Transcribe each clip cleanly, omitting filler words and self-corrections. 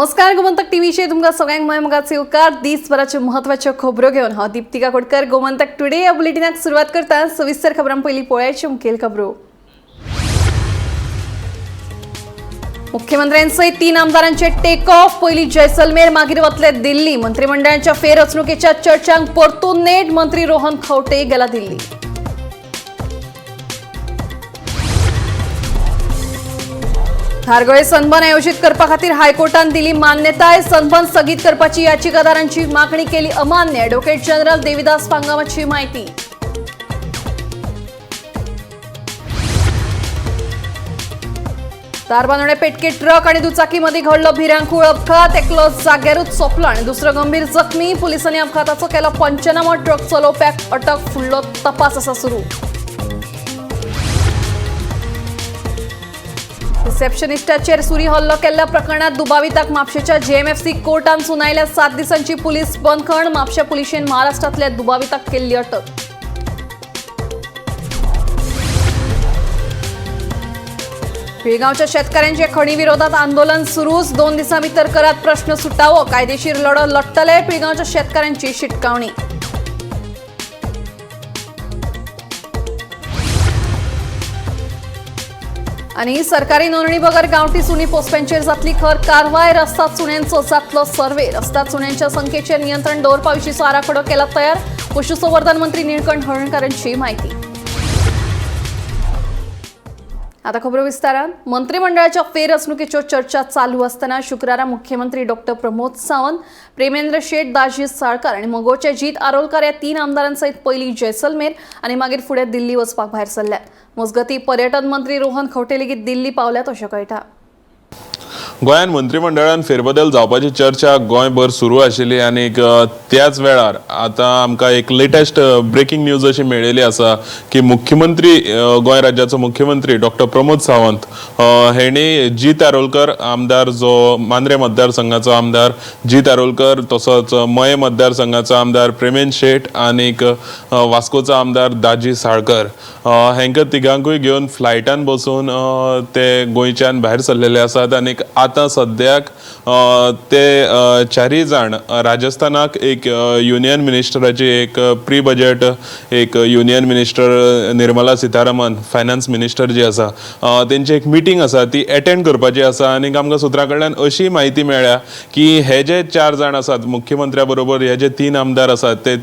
नमस्कार, गोमंतक टीव्हीचेर तुमकां सगळ्यांक मय मोगाचो येवकार. दीसभराच्यो म्हत्वाच्यो खबरो घेवन हांव दीप्तिका कोटकर गोमंतक टुडे ह्या बुलेटिनाक सुरवात करता. सविस्तर खबरां पयलीं पळयाच्यो मुखेल खबरो. मुख्यमंत्र्यांसहित 3 आमदारांचे टेक ऑफ. पयलीं जैसलमेर, मागीर वतले दिल्ली. मंत्रिमंडळाच्या फेररचणुकेच्या चर्चांक परतून नेट. मंत्री रोहन खंवटे गेला दिल्ली. धारगळे सनबर्न आयोजित करपा खातीर हायकोर्टान दिली मान्यताय. सनबर्न स्थगीत करपाची याचिकादारांची मागणी केली अमान्य. ॲडव्होकेट जनरल देविदास पांगामाची माहिती. धारबांदोडे पेटके ट्रक आणि दुचाकीमध्ये घडलो भिरांकूळ अपघात. एकलो जाग्यारूच सोंपलो आणि दुसरो गंभीर जखमी. पुलिसांनी अपघाताचो केलो पंचनामो. ट्रक चलोवप्याक अटक, फुडलो तपास आसा सुरू. रिसेप्शनिस्टाचेर सुरी हल्लो केल्ल्या प्रकरणात दुबाविताक म्हापशेच्या जेएमएफसी कोर्टान सुनायल्या 7 दिसांची पुलीस बंदखण. म्हापशा पुलिशेन महाराष्ट्रातल्या दुबाविताक केल्ली अटक. पिळगावच्या शेतकऱ्यांचे खणी विरोधात आंदोलन सुरूच. 2 दिवसां भितर करात प्रश्न सुटावो. कायदेशीर लढो लढतले, पिळगावच्या शेतकऱ्यांची शिटकावणी. आणि सरकारी नोंदणी बगर गावठी सुणी पोसप्यांचेर जातली खर कारवाय. रस्ता सुण्यांचो जातलो सर्वे. रस्ता सुण्यांच्या संख्येचेर नियंत्रण दवरपा विशींचो आराखडो केला तयार. पशुसंवर्धन मंत्री निळकंठ हळर्णकारांची माहिती. आता खबरो विस्तारान. मंत्रिमंडळाच्या फेररचणुकेच्यो चर्चा चालू असताना शुक्रारा मुख्यमंत्री डॉक्टर प्रमोद सावंत, प्रेमेंद्र शेट, दाजी साळकार आणि मगोचे जीत आरोलकार या 3 आमदारांसहित पयलीं जैसलमेर आणि मागीर फुडें दिल्ली वचपाक भायर सरल्यात. मजगतीं पर्यटन मंत्री रोहन खंवटे लेगीत दिल्ली पावल्यात अशें कळटा. गोंयांत मंत्रिमंडळान फेरबदल जावपाची चर्चा गोंयभर सुरू आशिल्ली आनी त्याच वेळार आतां आमकां एक लेटेस्ट ब्रेकिंग न्यूज अशी मेळिल्ली आसा की मुख्यमंत्री गोंय राज्याचो मुख्यमंत्री डॉक्टर प्रमोद सावंत हेणी जीत आरोलकर आमदार, जो मांद्रे मतदारसंघाचो आमदार जीत आरोलकर, तसोच मये मतदारसंघाचो आमदार प्रेमेंद्र शेट आनीक वास्कोचो आमदार दाजी साळकर हेंकां तिगांकूय घेवन फ्लायटान बसून ते गोंयच्यान भायर सरलेले आसात. आनीक आतां सद्याक ते 4 जाण राजस्थानाक एक युनियन मिनिस्टराची एक प्री बजेट एक union minister Nirmala Sitharaman finance minister जी आसा तेंची एक मिटींग आसा, ती एटेंड करपाची आसा. आनीक आमकां सुत्रां कडल्यान अशी म्हायती मेळ्ळ्या की हे जे 4 जाण आसात मुख्यमंत्र्या बरोबर हे जे 3 आमदार आसात ते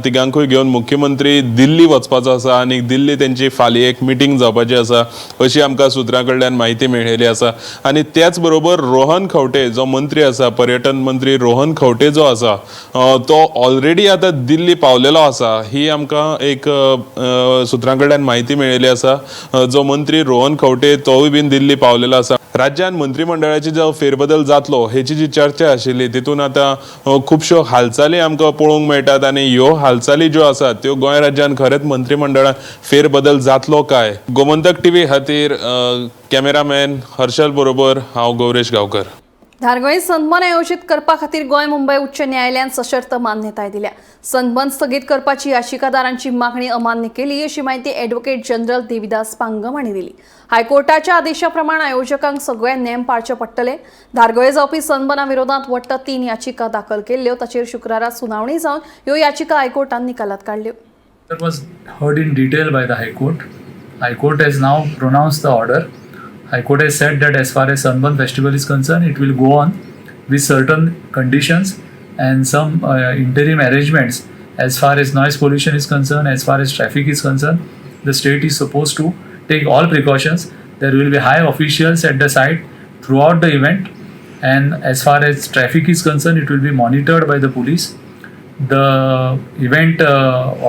तिगांकूय घेवन मुख्यमंत्री दिल्ली वचपाचो आसा आनी दिल्ली तेंची फाल्यां एक मिटींग जावपाची आसा अशी आमकां सुत्रां कडल्यान म्हायती मेळिल्ली आसा. आनी त्याच बरोबर रोहन खंवटे जो मंत्री आसा, पर्यटन मंत्री रोहन खंवटे जो आसा तो ऑलरेडी आतां दिल्ली पावलेलो आसा ही आमकां एक सुत्रां कडल्यान म्हायती मेळिल्ली आसा. जो मंत्री रोहन खंवटे तोवूय बीन दिल्ली पावलेलो आसा. राज्यान मंत्रिमंडळाची जो फेरबदल जातलो हेची जी चर्चा आशिल्ली तितून आतां खुबश्यो हालचाली आमकां पळोवंक मेळटात आनी ह्यो हालचाली ज्यो आसात त्यो गोंय राज्यान खरेंच मंत्रिमंडळान फेरबदल जातलो काय? गोमंतक टीव्ही खातीर कॅमेरामॅन हर्षल बरोबर हांव गौरेश गांवकर. धारगळे सनबर्न आयोजित करपा खातीर गोंय मुंबय उच्च न्यायालयान सशर्त मान्यताय दिल्या. सनबर्न स्थगीत करपाची याचिकादारांची मागणी अमान्य केली अशी माहिती ॲडव्होकेट जनरल देविदास पांगम हांणी दिली. हायकोर्टाच्या आदेशा प्रमाण आयोजकांक सगळे नेम पाळचे पडटले. धारगळे जावपी सनबर्ना विरोधात वट्ट 3 याचिका दाखल केल्ल्यो. ताचेर शुक्रारा सुनावणी जावन ह्यो याचिका हायकोर्टान निकालात काडल्यो. Was heard in detail by the High Court. High Court has now pronounced the order. High Court has said that as far as Sunburn Festival is concerned, it will go on with certain conditions and some interim arrangements. As far as noise pollution is concerned, as far as traffic is concerned, the state is supposed to take all precautions. There will be high officials at the site throughout the event, and as far as traffic is concerned, it will be monitored by the police. The event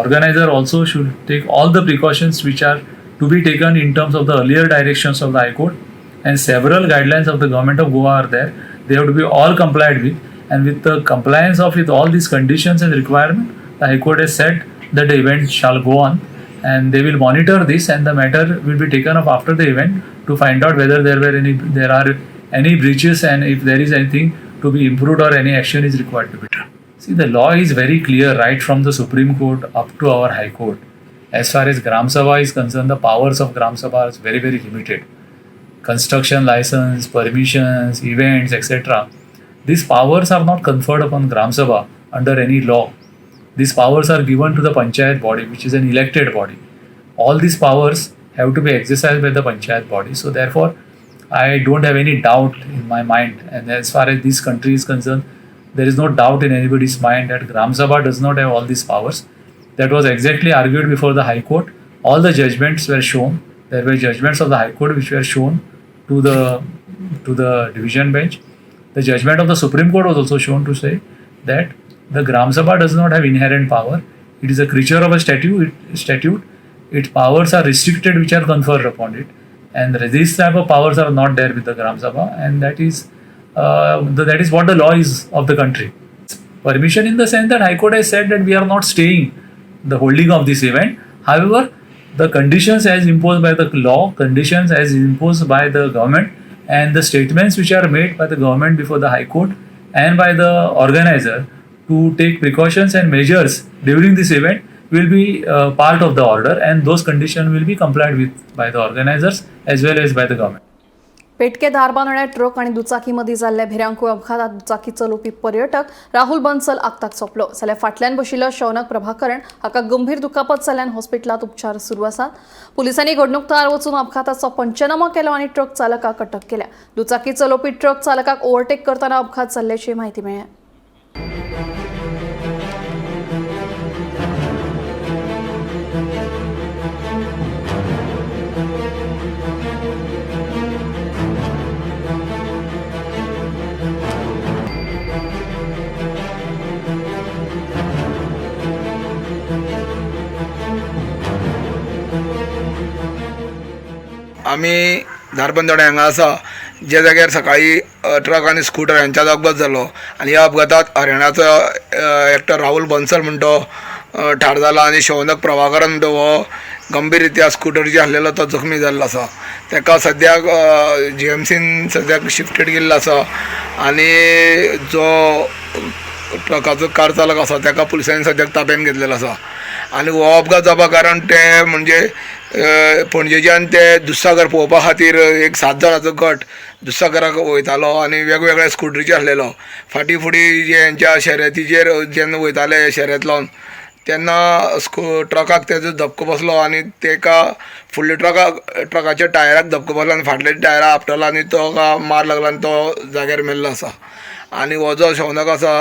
organizer also should take all the precautions which are to be taken in terms of the earlier directions of the High Court, and several guidelines of the government of Goa are there. They have to be all complied with, and with the compliance of with all these conditions and requirement, the High Court has said that the event shall go on, and they will monitor this, and the matter will be taken up after the event to find out whether there are any breaches and if there is anything to be improved or any action is required to be taken. See, the law is very clear right from the Supreme Court up to our High Court. As far as Gram Sabha is concerned, the powers of Gram Sabha is very, very limited. construction license, permissions, events, etc. These powers are not conferred upon Gram Sabha under any law. These powers are given to the panchayat body, which is an elected body. All these powers have to be exercised by the panchayat body. So therefore, I don't have any doubt in my mind. And as far as this country is concerned, there is no doubt in anybody's mind that Gram Sabha does not have all these powers. That was exactly argued before the High Court. All the judgments were shown. There were judgments of the High Court which were shown to the division bench. The judgment of the Supreme Court was also shown to say that the Gram Sabha does not have inherent power. It is a creature of a statute. Its powers are restricted, which are conferred upon it, and these type of powers are not there with the Gram Sabha, and that is what the law is of the country. Permission in the sense that High Court has said that we are not staying the holding of this event. However, the conditions as imposed by the law, conditions as imposed by the government, and the statements which are made by the government before the High Court and by the organizer to take precautions and measures during this event will be part of the order, and those conditions will be complied with by the organizers as well as by the government. Petke धारबांदोड्यात truck आणि दुचाकीमध्ये जाल्ल्या भिरांकूळ अपघातात दुचाकी चलोवपी पर्यटक राहुल बन्सल आक्ताक सोंपलो. जाल्यार फाटल्यान बशिल्लो शौनक प्रभाकरण हाका गंभीर दुखापत जाल्ल्यान हॉस्पिटलांत उपचार सुरू आसात. पुलिसांनी घडणूक थळार वचून अपघाताचो पंचनामो केलो आनी ट्रक चालकाक अटक केल्या. दुचाकी चलोवपी ट्रक चालकाक ओव्हरटेक करतना अपघात जाल्ल्याची म्हायती मेळ्ळ्या. आमी धारबांदोड्या हांगा आसा, ज्या जाग्यार सकाळी ट्रक आनी स्कुटर हांच्यात अपघात जालो आनी ह्या अपघातात हरयाणाचो एकटो राहुल बन्सल म्हण तो ठार जाला आनी शौनक प्रभाकरन म्हणटा हो गंभीर रित्या स्कुटरीचेर आसलेलो तो जखमी जाल्लो आसा. ताका सद्याक जीएमसीन सद्याक शिफ्टेड केल्लो आसा आनी जो ट्रकाचो कार चालक आसा ताका पुलिसांनी सद्याक ताब्यान घेतलेलो आसा. आनी हो अपघात जावपा कारण ते म्हणजे पणजेच्यान ते दुधसागर पळोवपा खातीर एक 7 जाणांचो गट दुधसागराक वयतालो आनी वेगवेगळ्या स्कुटरीचेर आसलेलो. फाटीं फुडें जे हेंच्या शर्यतीचेर जेन्ना वयताले शर्यत लावन तेन्ना ट्रकाक तेजो धपको बसलो आनी तेका फुडल्या ट्रकाच्या टायराक धपको बसलो आनी फाटल्या टायराक आपटलो आनी तो मार लागलो आनी तो जाग्यार मेल्लो आसा. आनी हो जो शौनक आसा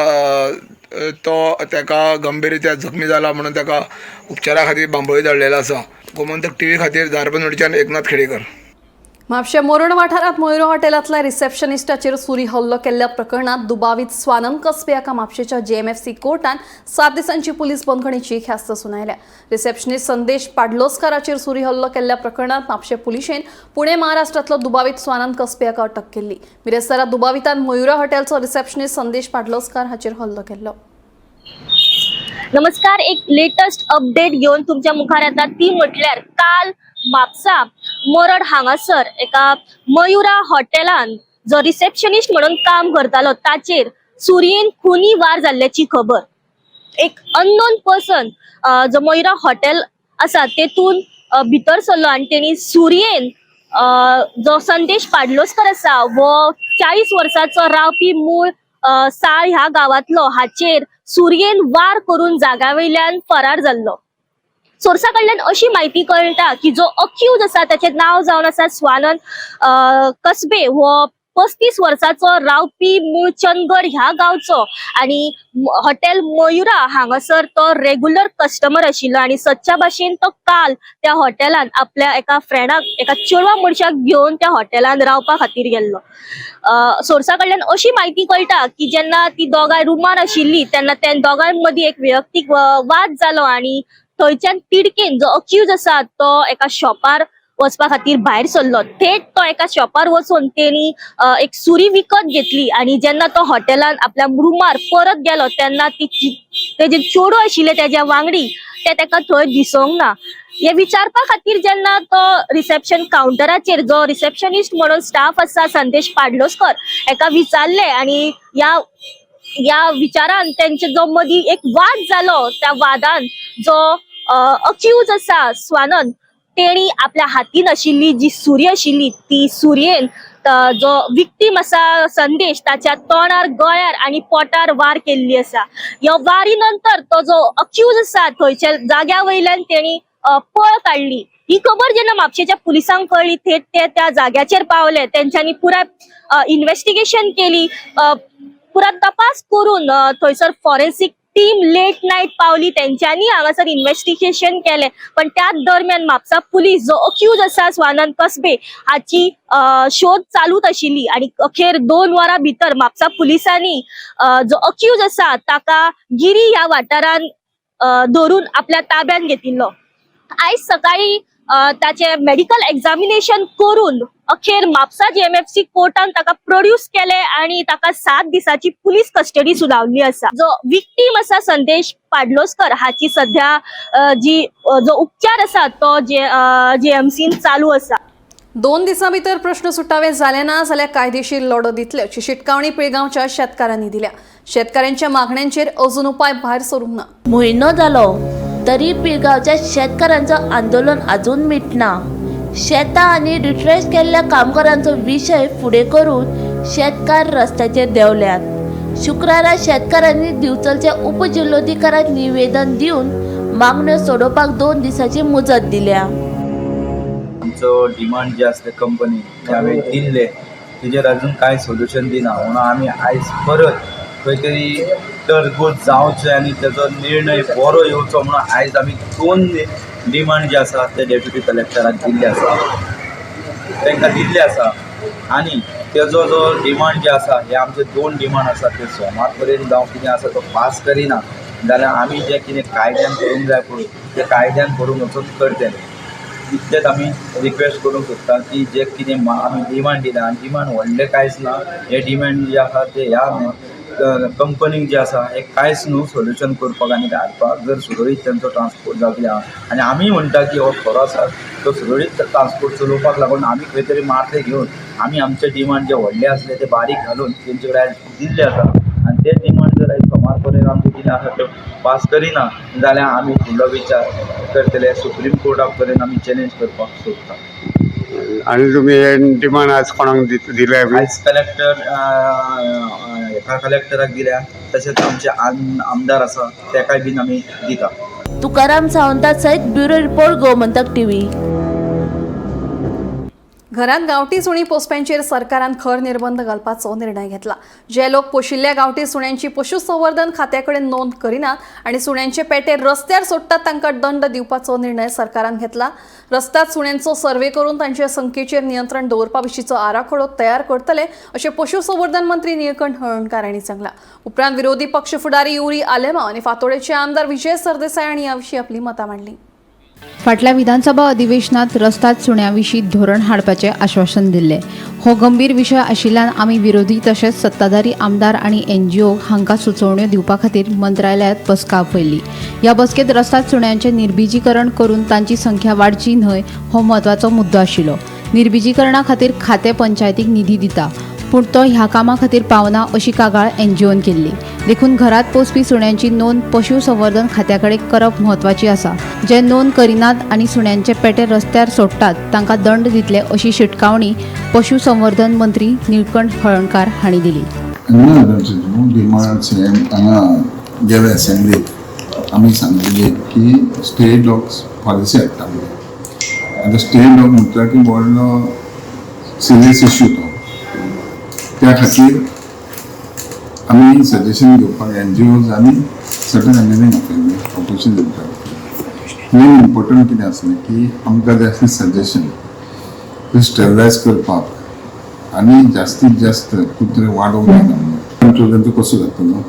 तो तेका गंभीर रित्या जखमी जाला म्हणून तेका उपचारा खातीर बांबोळी धाडलेलो आसा. गोमंतक टीव्ही खातीर धारबांदोडच्यान एकनाथ खेडेकर. म्हापशें मोरण वाठारांत मयुरा हॉटेलांतल्या रिसेप्शनिस्टाचेर सुरी हल्लो केल्ल्या प्रकरणांत दुबावीत स्वानंद कसबे हाका म्हापशेच्या जेएमएफसी कोर्टान 7 दिसांची पुलीस बंदखणीची ख्यास्त सुनायल्या. रिसेप्शनिस्ट संदेश पाडलोस्काराचेर सुरी हल्लो केल्ल्या प्रकरणांत म्हापशें पुलिशेन पुणे महाराष्ट्रांतलो दुबावीत स्वानंद कसबे हाका अटक केल्ली. बिरेस्तारा दुबावितान मयुरा हॉटेलचो रिसेप्शनिस्ट संदेश पाडलोस्कार हाचेर हल्लो केल्लो. नमस्कार, एक लेटेस्ट अपडेट घेवन तुमच्या मुखार येता ती म्हटल्यार काल म्हापसा मरड हांगासर एका मयुरा हॉटेलान जो रिसेप्शनिस्ट म्हणून काम करतालो ताचेर सुरयेन खुनी वार जाल्ल्याची खबर. एक अननोन पर्सन जो मयुरा हॉटेल आसा तेतून भितर सरलो आनी तेणी सुरयेन जो संदेश पाडलोस्कर आसा वो 40 वर्साचो रावपी मूळ साळ ह्या गांवांतलो हाचेर सुरयेन वार करून जाग्या वयल्यान फरार जाल्लो. सोर्सा कडल्यान अशी म्हायती कळटा की जो अक्यूज आसा ताचें नांव जावन आसा स्वानंद कसबे हो 35 वर्साचो रावपी मूळ चंदगड ह्या गांवचो आनी हॉटेल मयुरा हांगासर तो रेगुलर कस्टमर आशिल्लो आनी सदच्या भाशेन तो काल त्या हॉटेलान आपल्या एका फ्रेंडाक एका चेडवा मनशाक घेवन त्या हॉटेलान रावपा खातीर गेल्लो. सोर्सा कडल्यान अशी म्हायती कळटा की जेन्ना ती दोगांय रुमान आशिल्ली तेन्ना त्या दोगां मदीं एक वैयक्तीक वाद जालो आनी थंयच्यान तिडकीन जो अक्यूज आसा तो एका शॉपार वचपा खातीर भायर सरलो. थेट तो एका शॉपार वचून तेणी एक सुरी विकत घेतली आनी जेन्ना तो हॉटेलान आपल्या रुमार परत गेलो तेन्ना ती तेजे चेडूं आशिल्ले तेज्या वांगडी ते तेका थंय दिसोंक ना. हे विचारपा खातीर जेन्ना तो रिसेप्शन कावंटराचेर जो रिसेप्शनिस्ट म्हणून स्टाफ आसा संदेश पाडलोस्कर हेका विचारले आनी ह्या विचारान तेंचे जो मदीं एक वाद जालो त्या वादान जो अक्यूज आसा स्वानंद तेणी आपल्या हातीन आशिल्ली जी सुरी आशिल्ली ती सुरयेन जो विक्टीम आसा संदेश ताच्या तोंडार, गळ्यार आनी पोटार वार केल्ली आसा. ह्या वारी नंतर तो जो अक्यूज आसा थंयच्या जाग्या वयल्यान तेणी पळ काडली. ही खबर जेन्ना म्हापशेच्या पुलिसांक कळ्ळी, थेट ते त्या जाग्याचेर पावले. तेंच्यांनी पुराय इन्व्हेस्टिगेशन केली, पुराय तपास करून थंयसर फॉरेन्सिक टीम लेट नायट पावली. तेंच्यांनी हांगासर इन्व्हेस्टिगेशन केलें, पण त्याच दरम्यान म्हापसा पुलीस जो अक्यूज आसा स्वानंद कसबे हाची शोध चालूच आशिल्ली आणि अखेर 2 वरां भितर म्हापसा पुलिसांनी जो अक्यूज आसा ताका गिरी ह्या वाठारान धरून आपल्या ताब्यात घेतिल्लो. आयज सकाळी ताचे मेडिकल एग्जामिनेशन करून अखेर म्हापसा जीएमएफसी कोर्टान ताका प्रोड्यूस केले आणि ताका 7 दिसाची पुलीस कस्टडी सुनावली आसा. जो विक्टीम आसा संदेश पाडलोस्कर हाची सध्या जी जो उपचार आसा तो जीएमसीन चालू आसा. 2 दिसां भितर प्रश्न सुटावे जाले ना जाल्यार कायदेशीर लढो दितले अशी शिटकावणी पिळगांवच्या शेतकारांनी दिल्या. शेतकाऱ्यांच्या मागण्यांचेर अजून उपाय भायर सरूंक ना. म्हयनो जालो तरी पिळगांवच्या शेतकारांचो आंदोलन अजून मिटना. शेतां आनी रिट्रेस केल्ल्या कामगारांचो विशय फुडें करून शेतकार रस्त्याचेर देंवल्यात. शुक्रारा शेतकारांनी दिवचलच्या उपजिल्लोधिकाऱ्यांक निवेदन दिवन मागण्यो सोडोवपाक 2 दिसांची मुजत दिल्या. आमचो डिमांड जे आसले कंपनी त्यावेळी दिल्ले तेजेर अजून कांय सोल्युशन दिना, म्हणून आमी आयज परत खंय तरी तरगूज जावचें आनी तेजो निर्णय बरो येवचो म्हणून आयज आमी 2 डिमांड जे आसा ते डेप्युटी कलेक्टराक दिल्ले आसा, तांकां दिल्ले आसा. आनी तेजो जो डिमांड जे आसा हे आमचे 2 डिमांड आसा ते सोमार पर्यंत जावं कितें आसा तो पास करिना जाल्यार आमी जें कितें कायद्यान करूंक जाय पळय तें कायद्यान करूंक वचून करतले. इतलेंच आमी रिक्वेस्ट करूंक सोदता की जे कितें आमी डिमांड दिला आनी डिमांड व्हडलें कांयच ना, हे डिमांड जे आसा ते ह्या कंपनीक जे आसा हे कांयच न्हू सोल्युशन करपाक आनी हाडपाक. जर सुरळीत तेंचो ट्रान्सपोर्ट जातले आहा आनी आमी म्हणटा की हो खरो आसा तो सुरळीत ट्रान्सपोर्ट चलोवपाक लागून आमी खंय तरी मार्थे घेवन आमी आमचे डिमांड जे व्हडले आसले ते बारीक घालून तेंचे कडेन आयज दिल्ले आसा आनी ते डिमांड जर आयज सोमार पर्यंत आमचे कितें आसा ते पास करिना जाल्यार आमी फुडलो विचार करतले, सुप्रीम कोर्टा पर्यंत आमी चॅलेंज करपाक सोदता. आनी तुमी हे डिमांड आज कोणाक दिल्या? आयज कलेक्टर एका कलेक्टराक दिल्या, तशेंच आमचे आमदार आसा तेकाय बीन आमी दिता. तुकाराम सावंता सयत ब्युरो रिपोर्ट, गोमंतक टीव्ही. घरांत गांवठी सुणी पोसप्यांचेर सरकारान खर निर्बंध घालपाचो निर्णय घेतला. जे लोक पोशिल्ल्या गांवठी सुण्यांची पशुसंवर्धन खात्या कडेन नोंद करिनात आनी सुण्यांचे पेटे रस्त्यार सोडटात तांकां दंड दिवपाचो निर्णय सरकारान घेतला. रस्त्यात सुण्यांचो सर्वे करून तांच्या संख्येचेर नियंत्रण दवरपा विशींचो आराखडो तयार करतले अशें पशुसंवर्धन मंत्री निळकंठ हळर्णकार हांणी सांगलां. उपरांत विरोधी पक्ष फुडारी युरी आलेमांव आनी फातोडेचे आमदार विजय सरदेसाय हांणी ह्या विशीं आपली मतां मांडली. फाटल्या विधानसभा अधिवेशनात रस्ताद सुण्याविशीं धोरण हाडपाचें आश्वासन दिल्लें. हो गंभीर विशय आशिल्ल्यान आमी विरोधी तशेंच सत्ताधारी आमदार आनी एनजीओ हांकां सुचोवण्यो दिवपा खातीर मंत्रालयांत बसका आपयल्ली. ह्या बसकेंत रस्ताद सुण्यांचें निर्बिजीकरण करून तांची संख्या वाडची न्हय हो म्हत्वाचो मुद्दो आशिल्लो. निर्बिजीकरणा खातीर खातें पंचायतीक निधी दिता, पूण तो ह्या कामा खातीर पावना अशी कागाळ एनजीओन केल्ली. देखून घरात पोसपी सुण्यांची नोंद पशुसंवर्धन खात्या कडेन करप म्हत्वाची आसा. जे नोंद करिनात आनी सुण्यांचे पेटे रस्त्यार सोडटात तांकां दंड दितले अशी शिटकावणी पशुसंवर्धन मंत्री निळकंठ हळर्णकार हांणी दिली. ना डिमांड्स हे हांगा गेल्या असेंब्लीक आमी सांगलेली की स्टे डॉग्स पॉलिसी हाडटा म्हणून. आतां स्टे डॉग म्हटल्यार की व्हडलो सिरियस इश्यू तो, त्या खातीर आमी सजेशन घेवपाक एन जी ओज आनी सर्टन एम एल ए आपयले ऑपोजिशन दिवपाक. मेन इम्पोर्टंट कितें आसलें की आमकां जाय आसलें सजेशन ते स्टरलायज करपाक आनी जास्तीत जास्त कुत्रे वाडोवंक जायना म्हणून. कंट्रोल तेंचो कसो जातलो,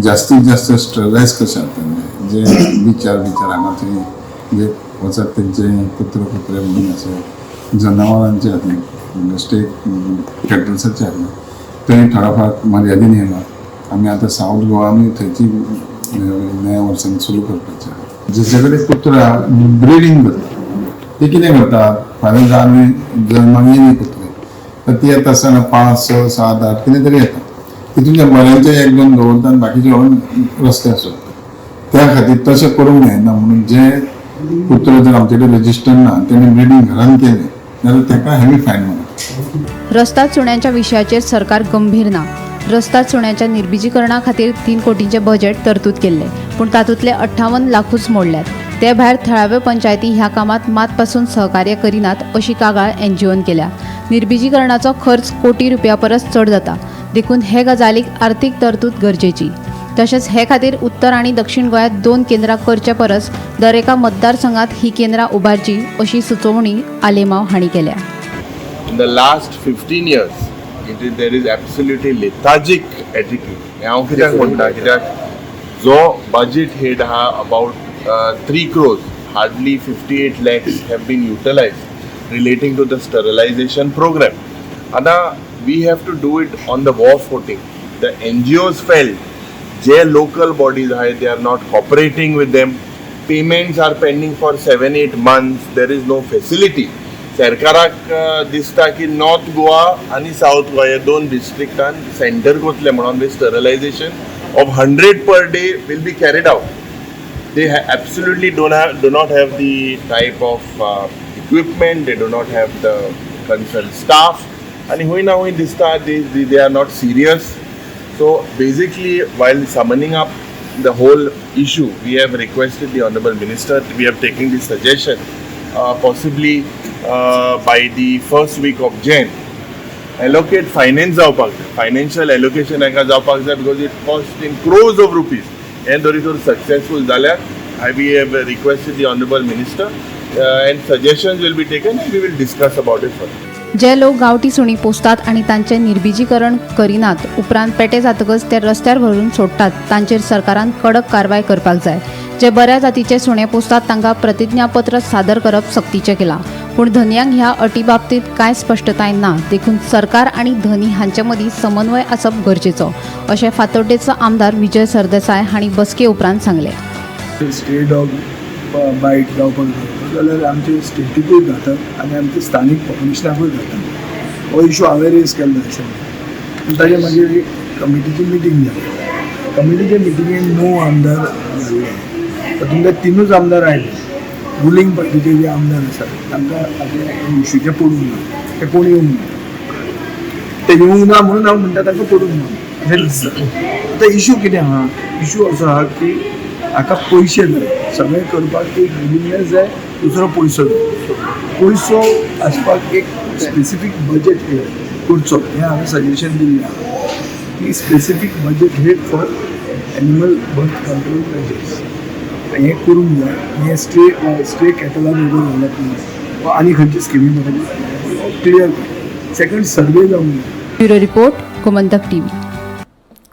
जास्तीत जास्त स्टरलायज कशें जातलें, जे बिचार बिचार हांगा थंय जे वचत तेंचे कुत्रे कुत्रे म्हणून अशें जनावरांचे आसलें, स्टेट कॅटल्साचे आसलें, थंय थोडो फार मर्यादीन येयला. आमी आतां सावथ गोवानूय थंयची नव्या वर्सान सुरू करपाचें आहा. जेचे कडेन कुत्रो आहा ब्रिडींग करता, ते कितें करतात, फाल्यां जर आमी जल्माक येयली कुत्रे तर ती येता आसतना 5, 6, 7, 8 कितें तरी येता, तितून बऱ्यांचे 1, 2 दवरता आनी बाकीचे व्हरून रस्त्यार सोडटा. त्या खातीर तशें करूंक जायना म्हणून जे कुत्रो जर आमचे कडेन रजिस्टर ना, तेणें ब्रिडींग घरान केलें जाल्यार ताका हेवी फायन मारता. रस्ताद सुण्यांच्या विशयाचेर सरकार गंभीर ना. रस्ताद सुण्यांच्या निर्बिजीकरणा खातीर 3 कोटींचे बजेट तरतूद केल्ले, पूण तातूंतले 58 लाखूच मोडल्यात. ते भायर थळाव्यो पंचायती ह्या कामात मात पासून सहकार्य करिनात अशी कागाळ एनजीओन केल्या. निर्बिजीकरणाचो खर्च कोटी रुपया परस चड जाता, देखून हे गजालीक आर्थीक तरतूद गरजेची. तशेंच हे खातीर उत्तर आनी दक्षिण गोंयांत दोन केंद्रां करचे परस दरेका मतदारसंघात ही केंद्रां उबारची अशी सुचोवणी आलेमाव हांणी केल्या. In the last 15 years, there is absolutely lethargic attitude. हें हांव कित्याक म्हणटा, कित्याक जो बजेट हेड आहा about 3 crores, hardly 58 lakhs have been utilised relating to the sterilization program. आतां we have to do it on the war footing. The NGOs felt J local bodies आहाय, they are not cooperating with them. Payments are pending for 7-8 months. There is no facility. सरकाराक दिसता की north Goa आनी south Goa ह्या दोन डिस्ट्रिक्टान centre कोतले म्हणून sterilization of 100 per day will be carried out. They absolutely don't have do not have the type of equipment. They do not have the concerned staff. आणि हुंय ना हुंय दिसता they are not serious. So basically, while summoning up the whole issue, we have requested the honorable minister, we have taken this suggestion, possibly by the first week of Jan allocate finance जावपाक जाय, financial allocation हाका जावपाक जाय, because it cost in crores of rupees. हें जरी तर successful जाल्यार I we have requested the honorable minister and suggestions will be taken and we will discuss about it further. जे लोक गांवठी सुणीं पोसतात आनी तांचें निर्बिजीकरण करिनात, उपरांत पेटे जातकच ते रस्त्यार व्हरून सोडटात, तांचेर सरकारान कडक कारवाय करपाक जाय. जे बऱ्या जातीचे सुणे पोसतात तांकां प्रतिज्ञापत्र सादर करप सक्तीचें केलां, पूण धनयांक ह्या अटी बाबतींत कांय स्पश्टताय ना. देखून सरकार आनी धनी हांचे मदीं समन्वय आसप गरजेचो अशें फातोड्डेचो आमदार विजय सरदेसाय हांणी बसके उपरांत सांगलें. स्ट्रे डॉग बायट जावपाक जाय जाल्यार आमचे स्टेटीकूय घातक आनी आमचे स्थानीक पॉप्युलेशनाकूय घातक. हो इशू हांवें रेज केल्लो असेंब्ली, पूण ताजे मागीर एक कमिटीची मिटींग जाली. कमिटीचे मिटिंगेक णव आमदार जाल्ले, तातूंतले तिनूच आमदार आयले. रुलींग पार्टीचे जे आमदार आसात तांकां हाजें इशूचें पडूंक ना, ते कोण येवंक ना. ते येवंक ना म्हणून हांव म्हणटा तांकां पडूंक ना अशें दिसता. आतां इशू कितें आहा? इशू असो आहा की हाका पयशे जाय. सगळें करपाक एक विलिंगनेस जाय, दुसरो पयसो जाय. पयसो आसपाक एक स्पेसिफीक बजेट करचो हें हांवें सजेशन दिल्लें आहा की specific budget head for animal birth control measures हें करूंक जाय. हें स्ट्रे कॅटला बरोबर घालप ना वा आनी खंयची स्किमी बरोबर क्लियर. सेकंड, सर्वे जावंक जाय. Bureau report, Gomantak TV.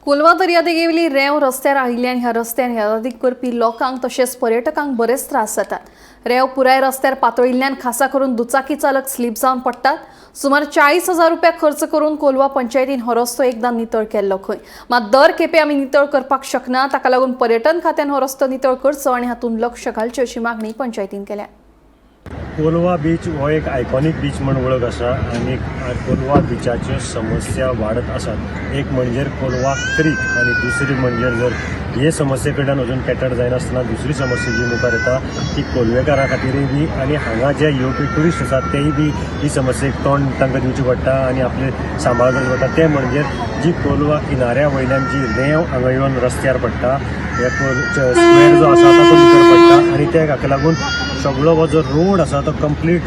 Colva दर्यादेगेवेली रेंव रस्त्यार आयिल्ल्यान ह्या रस्त्यान येरादारी करपी लोकांक तशेंच पर्यटकांक बरेच त्रास जातात. रेंव पुराय रस्त्यार पातळिल्ल्यान खासा करून दुचाकी चालक स्लीप जावन पडटात. सुमार 40,000 रुपया खर्च करून कोलवा पंचायतीन हो रस्तो एकदां नितळ केल्लो खंय. मात दर खेपे आमी नितळ करपाक शकना. ताका लागून पर्यटन खात्यान हो रस्तो नितळ करचो आनी हातूंत लक्ष घालचें अशी मागणी पंचायतीन केल्या. कोलवा बीच हो एक आयकॉनीक बीच म्हण वळख आसा आनी कोलवा बिचाच्यो समस्या वाडत आसात. एक म्हणजे कोलवा क्रीक आनी दुसरी म्हणजे जर हे समस्ये कडल्यान अजून कॅटर जायनासतना दुसरी समस्या जी मुखार येता ती कोलवेकारां खातीरय बी आनी हांगा जे येवपी ट्युरिस्ट आसात तेय बी ही समस्येक तोंड तांकां दिवचें पडटा आनी आपले सांबाळ करचो पडटा. तें म्हणजे जी कोलवा किनाऱ्या वयल्यान जी रेंव हांगा येवन रस्त्यार पडटा, हे स्क्वेर जो आसा तातूंत भितर पडटा आनी ते हाका लागून सगळो हो जो रोड आसा तो कंप्लीट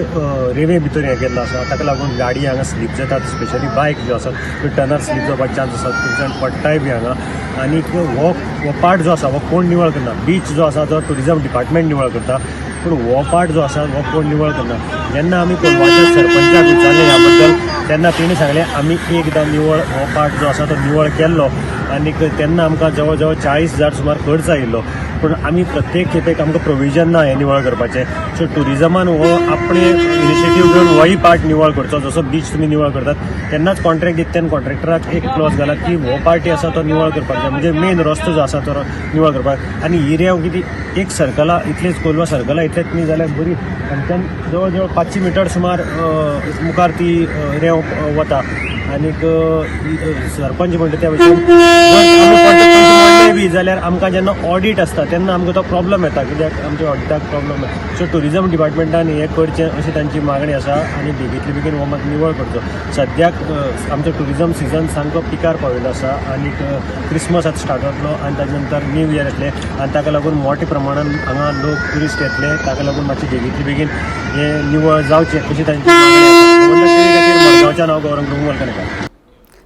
रेंवे भितर हें केल्लो आसा. ताका लागून गाडी हांगा स्लीप जातात, स्पेशली बायक ज्यो आसात त्यो टर्नार स्लीप जावपाक चान्स आसात, थंयच्यान पडटाय बी हांगा. आनीक हो हो पार्ट जो आसा हो कोण निवळ करना. बीच जो आसा तो ट्युरिजम डिपार्टमेंट निवळ करता, पूण हो पार्ट जो आसा हो कोण निवळ करना. जेन्ना आमी कोलवाच्या सरपंचाक विचारलें ह्या बद्दल, तेन्ना तेणी सांगलें, आमी एकदां निवळ हो पार्ट जो आसा तो निवळ केल्लो आनीक तेन्ना आमकां जवळ जवळ 40,000 सुमार खर्च आयिल्लो, पूण आमी प्रत्येक खेपेक आमकां प्रोविजन ना हें निवळ करपाचें. सो ट्युरिजमान हो आपणे इनिशिएटीव घेवन होय पार्ट निवळ करचो. जसो बीच तुमी निवळ करतात, तेन्नाच कॉन्ट्रॅक्ट दिता तेन्ना कॉन्ट्रॅक्टराक एक क्लॉज घालात की हो पार्टी आसा तो निवळ करपाक जाय, म्हणजे मेन रस्तो जो आसा तो निवळ करपाक. आनी ही रेंव कितें एक सर्कला इतलेच, कोलवा सर्कला इतलेच न्ही जाल्यार बरी हांगच्यान जवळ जवळ 500 मिटर सुमार मुखार ती रेंव वता. आनीक सरपंच म्हणटा त्या भशेन जर आमी पयशे मोडले. केले बी जाल्यार आमकां जेन्ना ऑडीट आसता तेन्ना आमकां तो प्रॉब्लम येता, कित्याक आमच्या ऑडिटाक प्रॉब्लम येता. सो ट्युरिजम डिपार्टमेंटान हें करचें अशी तांची मागणी आसा आनी बेगींतले बेगीन हो मात निवळ करचो. सद्याक आमचो ट्युरिजम सिजन सामको पिकार पाविल्लो आसा आनी क्रिसमस आतां स्टार्ट जातलो आनी ताजे नंतर न्यू इयर येतलें आनी ताका लागून मोठ्या प्रमाणान हांगा लोक ट्युरिस्ट येतले, ताका लागून मातशें बेगींतले बेगीन हें निवळ जावचें अशी तांची मागणी आसा. मडगांवच्यान हांव गौरंग प्रभू वलकणेकर.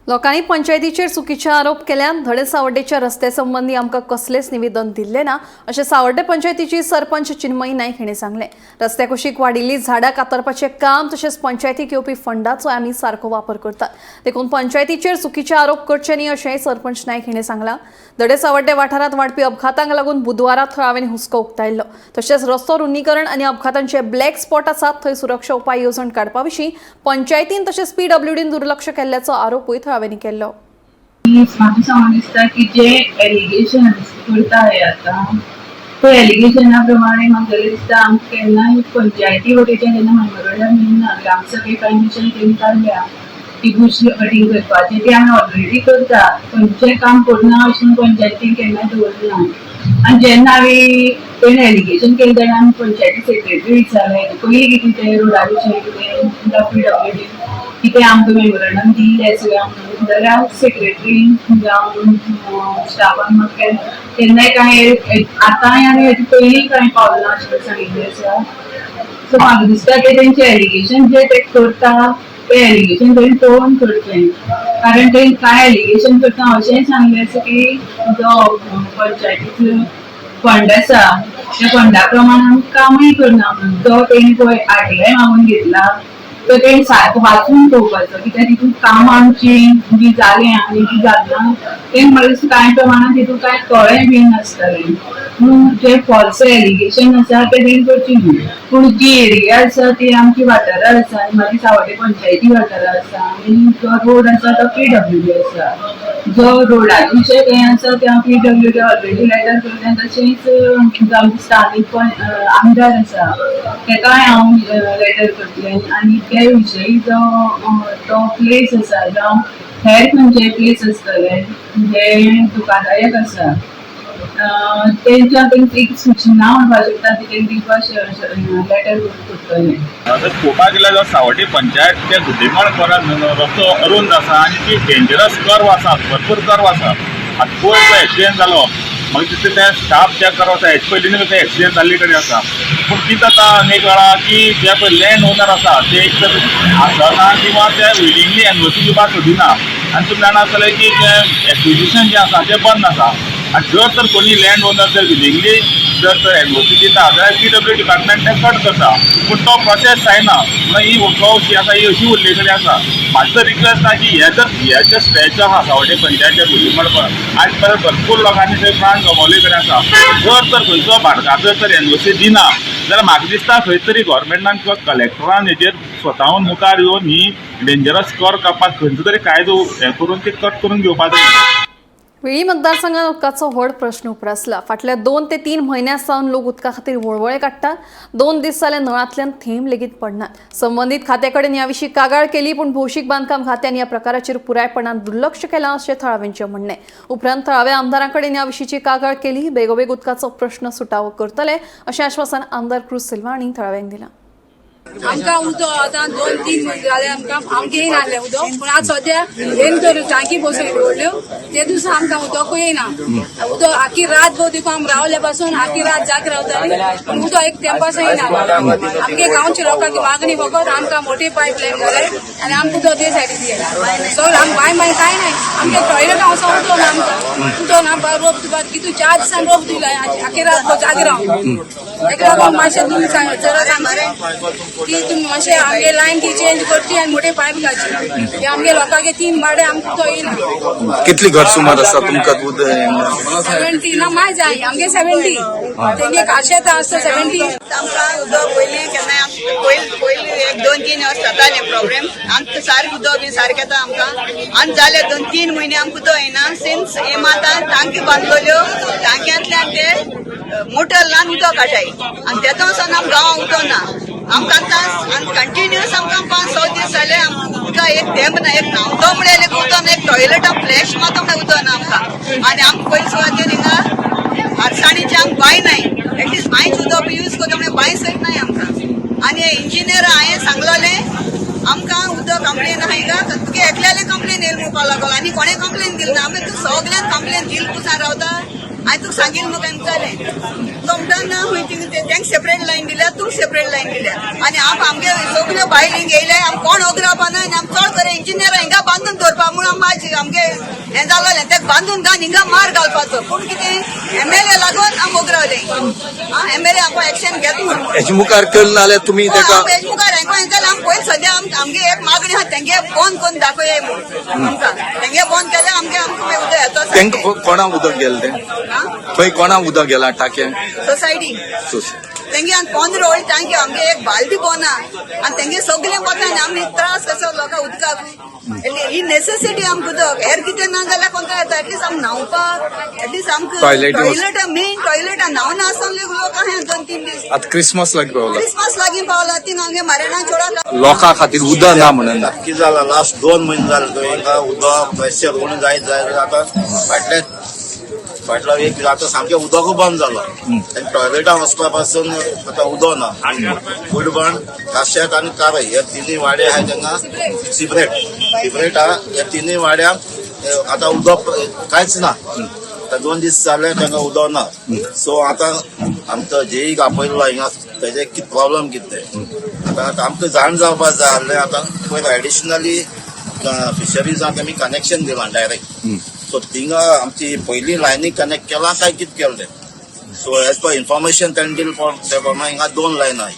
लोकांनी पंचायतीचेर चुकीचे आरोप केल्यान धडे सावर्डेच्या रस्त्या संबंदी आमकां कसलेच निवेदन दिल्लें ना अशें सावर्डे पंचायतीची सरपंच चिन्मयी नायक हिणें सांगलें. रस्त्या कुशीक वाडिल्ली झाडां कातरपाचें काम तशेंच पंचायतीक येवपी फंडाचो आमी सारको वापर करतात, देखून पंचायतीचेर चुकीचे आरोप करचे न्ही अशेंय सरपंच नायक हिणें सांगलां. धडे सावर्डे वाठारांत वाडपी अपघातांक लागून बुधवारा थळाव्यांनी हुस्को उक्तायल्लो. तशेंच रस्तो रुंदीकरण आनी अपघातांचे ब्लॅक स्पॉट आसात थंय सुरक्षा उपाय येवजण काडपा विशीं पंचायतीन तशेंच पीडब्ल्यूडीन दुर्लक्ष केल्ल्याचो आरोपूय थळाव्यांनी केल्लो. म्हाका सांगून दिसता की जे एलिगेशन करता हे आतां ते एलिगेशना प्रमाणे म्हाका जाल्यार दिसता आमकां केन्नाय पंचायती वटेच्यान केन्ना मेमोरंडम येवना. ग्रामसभे परमिशन तेणी काडल्या ती बुश कटींग करपाचें ती आमी ऑलरेडी करता. खंयचें काम करना अशें म्हणून पंचायतीन केन्नाय दवरना. आनी जेन्ना हांवें तेणें एलिगेशन केलें तेन्ना आमी पंचायती सेक्रेटरी विचारलें पयलीं कितें तें रोडा विशयी कितें पीडब्ल्यूडी कितें आमकां मेमोरंडम दिल्लें सगळें म्हणून, जाल्यार सेक्रेटरी जावं स्टाफान म्हाका केन्नाय कांय आतांय आनी हेजे पयलीं कांय पावलां अशें सांगिल्लें आसा. सो म्हाका दिसता की तेंचें एलिगेशन जे ते करता ते एलिगेशन तेणी पळोवन करचें, कारण ते कांय एलिगेशन करता अशेंय सांगलें आसा की जो पंचायतीचो फंड आसा त्या फंडा प्रमाण आमी कामूय करना म्हणून. तो तेणी पळय आरटीआय मागून घेतला तो तेणी सारको वाचून पळोवपाचो, कित्याक तितून कामां आमची जी जालें आनी जी जालें तें म्हाका दिसता कांय प्रमाणान तितून कांय कळ्ळें बी नासतलें. पूण जे फॉल्स एलिगेशन आसा ते तेणी करचें न्हू. पूण जी एरिया आसा ती आमची वाठारां आसा आनी मागीर सावड्डे पंचायती वाठारां आसा आनी जो रोड आसा तो पीडब्ल्यूडी आसा. जो रोडाचे विशय खंय आसा ते हांव पीडब्ल्यूडी ऑलरेडी लेटर करता. तशेंच जो आमचे स्थानीक आमदार आसा तेकाय हांव लेटर करतलें आनी ते विशयी जो तो प्लेस आसा जावं हेर खंयचे प्लेस आसतले जे धोकादायक आसा तेंच्या एक सूचना म्हणपाक शकता ती तेंकां दिवपाक लेटर करतलें. आतां पळोवपाक गेल्यार जाल्यार सावड्डे पंचायत त्या घुटेमळ रस्तो अरुंद आसा आनी ती डेंजरस कर्व आसा, भरपूर कर्व आसा. आतां पयर एक्सिडेंट जालो मागीर तितले ते स्टाफ चॅक करप आसा. हेचे पयलीं ते एक्सिडेंट जाल्ले कडेन आसा. पूण कितें जाता अनेक वेळा की जे पळय लँड ओनर आसा ते एक तर आसना किंवा ते विलिंगली एनओसी दिवपाक सोदिना. आनी तुमी जाणा आसतलें की तें एक्विजिशन जें आसा तें बंद आसा. आनी जर तर कोणी लँड ओनर जर विलिंगली जर तर एनओसी दिता जाल्यार पीडब्ल्यू डिपार्टमेंट तें कट करता, पूण तो प्रोसेस जायना. म्हणून ही जी आसा ही अशी उरले कडेन आसा. म्हाजी तर रिक्वेस्ट आसा की हे जर हे जे स्ट्रेच आहा सावड्डे पंचायत घुटीमळ आज परत भरपूर लोकांनी थंय प्राण गमावले कडेन आसा. जर तर खंयचो भाटकार जर तर एनओसी दिना जाल्यार म्हाका दिसता खंय तरी गव्हर्मेंटान किंवा कलेक्टरान हेजेर स्वताहून मुखार येवन ही डेंजरस कर काडपाक खंयचो तरी कायदो हें करून ते कट करून घेवपाक जाय. वेळी मतदारसंघात उदकाचो व्हड प्रश्न उप्रासला. फाटल्या 2 ते 3 म्हयन्यां सावन लोक उदका खातीर वळवळे काडटात. 2 दीस जाले नळांतल्यान थेंब लेगीत पडनात. संबंदीत खात्या कडेन ह्या विशीं कागाळ केली, पूण भौशीक बांदकाम खात्यान ह्या प्रकाराचेर पुरायपणान दुर्लक्ष केलां अशें थळाव्यांचें म्हणणें. उपरांत थळाव्या आमदारां कडेन ह्या विशींची कागाळ केली. बेगोबेग उदकाचो प्रश्न सुटावो करतले अशें आश्वासन आमदार क्रूज सिल्वा हांणी थळाव्यांक दिलां. आमकां उदक आतां 2-3 म्हयने जाले आमकां आमकां येयना उदक, पूण आतां सद्या येन तर टांकी बसयली व्हडल्यो ते दिसा आमकां उदकूय येयना. उदक आखी रात भर देखून आमी रावले पासून आखी रात जाग रावताली, पूण उदक एक तेंपासून येयना. आमगे गांवच्या लोकांची मागणी फकत आमकां मोठी पायप लायन जाले आनी आमकां उदक ते सायडीन दिया. सगळें आमकां बाय मागीर कांय नाय, आमगे टॉयलेट वचोन उदक ना आमकां, उदक ना. रोप तुका कितू 4 दिसान रोप दिला, आखी रात जागे रावन. ताका लागून मातशें तुमी जरा सांगचें की तुमी मातशें आमगे लायन ती चेंज करची आनी मोठे पायप घालची. ते आमगे लोकांक 3 भाडे आमकां तो येयना. कितली घर सुमार आसा तुमकां दूद? 70 ना माय जाय आमगे 70, तेंगे काशेत आसता 70. आमकां उदक पयलीं केन्नाय पयलीं 1 2-3 वर्स जातालें प्रॉब्लेम. आमकां सारकें उदक बी सारकें येता आमकां. आनी जाले 2-3 म्हयने आमकां उदक येना. सिन्स हेम आतां टांकी बांदलेल्यो, टांक्यांतल्यान ते मोटर लावन उदक काडटाय आनी तेतून सावन आमकां गांवांत उदक ना. आमकां आतां कंटिन्युअस आमकां 5-6 दीस जाले आमकां उदका एक थेंब ना, एक न्हांवतो म्हळ्यार एक उदक ना, एक टॉयलेटां फ्लॅश मारता म्हळ्यार उदक ना आमकां. आनी आमकां पयलीं सुवातेर हिंगा हरसाणीची आमकां बांय नाय, एटलिस्ट बांयचें उदक यूज करता म्हळ्यार बांय सयत नाय आमकां. आनी इंजिनियर हांवें सांगलेलें आमकां उदक कंप्लेन आहा हिंगा, तुगे एकल्याले कंप्लेन येयल म्हणपाक लागलो आनी कोणें कंप्लेन दिली ना. आमी तूं सगळ्यान कंप्लेन दिल पुसान रावता, हांवें तुका सांगील म्हाका जालें. तो म्हणटा ना खंय तेंक सेपरेट लायन दिल्या, तुका सेपरेट लायन दिल्या. आनी आम आमगे सगल्यो बायल हिंग येयले, आम कोण ओगरावपा ना. आनी आम चड करे इंजिनियर हिंगा बांदून दवरपा म्हूण आम आमगे हें जालोलें, तेका बांदून घालून हिंगा मार घालपाचो. पूण कितें एमएलए लागून आम ओगरावले. एमएलए आमकां एक्शन घेत म्हूण हेजे मुखार केलें जाल्यार तुमी तेका हेजे मुखार हेंको हें जाल्यार आम पयलीं सद्या आमगे एक मागणी आहा, तेंगे बंद करून दाखोवया म्हूण आमकां. तेंगे बंद केल्यार आमगे आमकां उदक येतो. तेंका कोणाक उदक गेलें तें? थंय कोणाक उदक गेलां टाकें? सोसायटी तेंगे आनी 15 वयर टांकी आमगे एक बालदी बोना आनी तेंगे सगळे वता आनी आमी त्रास कसो लोकांक उदकाक. ही नेसेसिटी आमकां उदक, हेर कितें ना जाल्यार कोणतो येता, एटलिस्ट आमकां न्हांवपाक, एटलिस्ट आमकां टॉयलेट मेन टॉयलेट न्हांवना आसतना लोक आहा 2-3 दीस. आतां क्रिसमस लागीं पावला, क्रिसमस लागीं पावला, थिंग आमगे मारेणा चोडा लोकां खातीर उदक ना म्हणून कितें जाला लास्ट 2 म्हयने जाले थंय उदक प्रेशर उणें जायत जायत आतां फाटले फाटलो एक आतां सामकें उदकूय बंद जालो. आनी टॉयलेटां वचपा पासून आतां उदक ना. कुडबण, काशेत आनी कारय ह्या तिनूय वाडे आहाय तेंगा सिपरेट सिपरेट आहा. ह्या तिनूय वाड्यांक आतां उदक कांयच ना. आतां 2 दीस जाले तेंका उदक ना. सो आतां आमचो जेईक आपयल्लो हिंगा तेजे कितें प्रॉब्लम कितें तें आतां आमकां जाण जावपाक जाय आहलें. आतां पयर एडिशनली फिशरीजाक आमी कनेक्शन दिलां डायरेक्ट. सो थिंगा आमची पयली लायनी कनेक्ट केलां काय कितें केलें तें. सो एज पर इन्फॉर्मेशन ताणें दिलें त्या प्रमाणे हिंगा 2 लायन आहाय.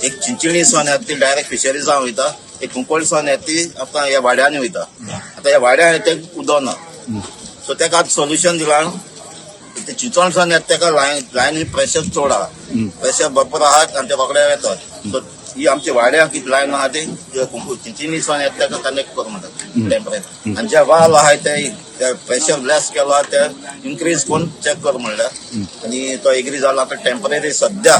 एक चिंचिणीसान येता ती डायरेक्ट फिशरीजां वयता, एक कुंकळसान येता ती आतां ह्या वाड्यांनी वयता. आतां ह्या वाड्यांनी तें उदक ना. सो तेका आतां सोल्युशन दिलां. ते चिंचणसान येता तेका लायनी प्रेशर चड आहा, प्रेशर भरपूर आहा आनी ते रोखडे येतात. सो ही आमची वाड्याक कितें लायन आहा ती चिंचिणीसान येता तेका कनेक्ट कर म्हणटात टेम्परेचर. आनी जे वाल आहाय ते प्रेशर लेस केला ते इन्क्रीज करून चॅक कर म्हणल्यार. आनी तो एग्री जाला. आतां टेम्पररी सद्या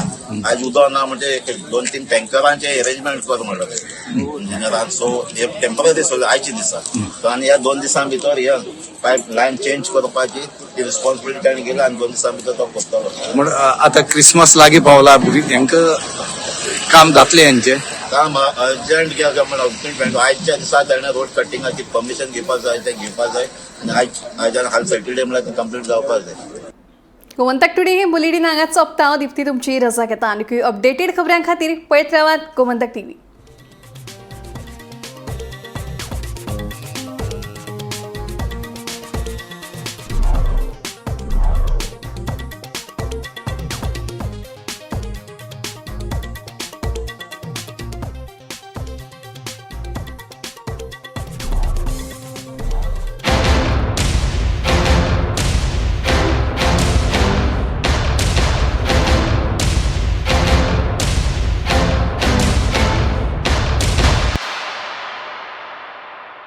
आयज उदक ना म्हणजे 2-3 टँकरांचे एरेंजमेंट कर म्हणलें इंजिनियरान. सो हे टेम्पररी सोल्युशन आयच्या दिसा. सो आनी ह्या 2 दिसां भितर हे पायप लायन चेंज करपाची ती रिस्पॉन्सिबिलिटी ताणें घेतली आनी 2 दिसां भितर तो करतलो. म्हण आतां क्रिसमस लागीं पावला, हेंकां काम जातलें हेंचें काम अर्जंट म्हण आयच्या दिसा ताणें रोड कटिंगाची परमिशन घेवपाक जाय, तें घेवपाक जाय. आनी आयज हाल सॅटरडे म्हणल्यार तें कंप्लीट जावपाक जाय. गोमंतक टुडे हे बुलेटीन हांगा सोंपता. हांव दीप्ती तुमची रजा घेता. आनीकूय अपडेटेड खबरां खातीर पळयत रावात गोमंतक टीव्ही.